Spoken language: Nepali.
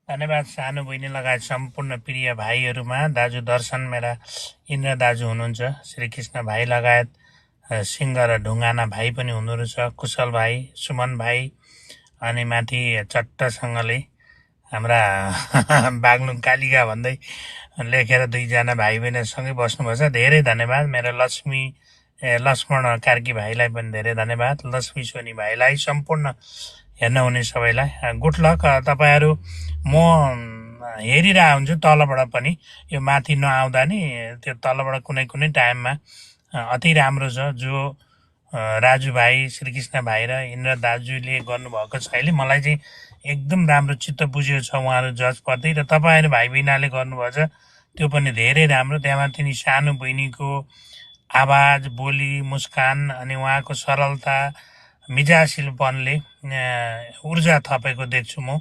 धन्यवाद सानो बहिनी लगायत सम्पूर्ण प्रिय भाइहरूमा। दाजु दर्शन मेरा इन्द्र दाजु हुनुहुन्छ, श्रीकृष्ण भाइ लगायत सिंह र ढुङ्गाना भाइ पनि हुनुहुँदो रहेछ, कुशल भाइ, सुमन भाइ, अनि माथि चट्टसँगले हाम्रा बाग्लुङ कालिका भन्दै लेखेर दुईजना भाइ बहिनीसँगै बस्नुभएछ। धेरै धन्यवाद। मेरो लक्ष्मण कार्की भाइलाई पनि धेरै धन्यवाद। लक्ष्मी सोनी भाइलाई, सम्पूर्ण हेर्न हुने सबैलाई गुड लक। तपाईँहरू म हेरिरहेको हुन्छु तलबाट पनि, यो माथि नआउँदा नि त्यो तलबाट कुनै कुनै टाइममा अति राम्रो छ जो राजु भाइ, श्रीकृष्ण भाइ र इन्द्र दाजुले गर्नुभएको छ। अहिले मलाई चाहिँ एकदम राम्रो चित्त बुझेको छ उहाँहरू जजप्रति, र तपाईँहरू भाइ बहिनीले गर्नुभएछ त्यो पनि धेरै राम्रो। त्यहाँमाथि नि सानो बहिनीको आवाज, बोली, मुस्कान अनि उहाँको सरलता, मिजासिलपनले ऊर्जा थपेको देख्छु म।